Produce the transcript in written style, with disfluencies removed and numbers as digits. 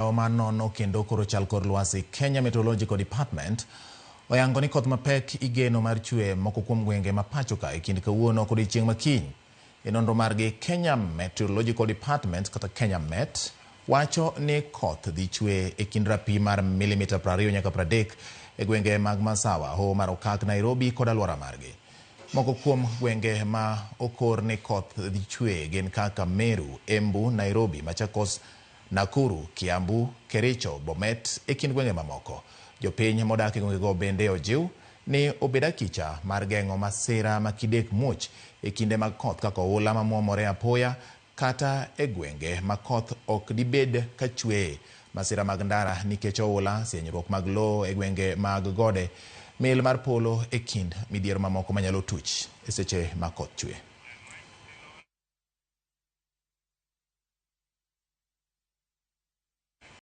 Migawo mar nono kendo koro chal kor lwasi Kenya Meteorological Department oyango ni koth mapek igeno mar chwe moko kuom gwenge ma pacho ka e kind kawuono kod odiechieng' ma kiny. E nonro margi, Kenya Meteorological Department kata Kenya Met wacho ni koth dhi chwe e kind rapim mar milimita 20 nyaka 30 e gwenge mag Masawa, Hoho mar Okak, Nairobi kod alwora margi. Moko kuom gwenge ma okor ni koth dhi chwe gin kaka Meru, Embu, Nairobi, Machakos, Nakuru, Kiambu, Kericho, Bomet e kind gwenge mamoko. Jopiny modak e gwengego bende ojiw ni obed akicha mar geng'o masira ma kidek muoch e kinde mag koth kaka oula mamuomore apoya kata e gwenge ma koth ok dibed ka chweye, masira mag ndara nikech oula, sienyruok mag lowo e gwenge mag gode, mil mar polo e kind midhiero mamoko manyalo tuch e seche ma koth chwe.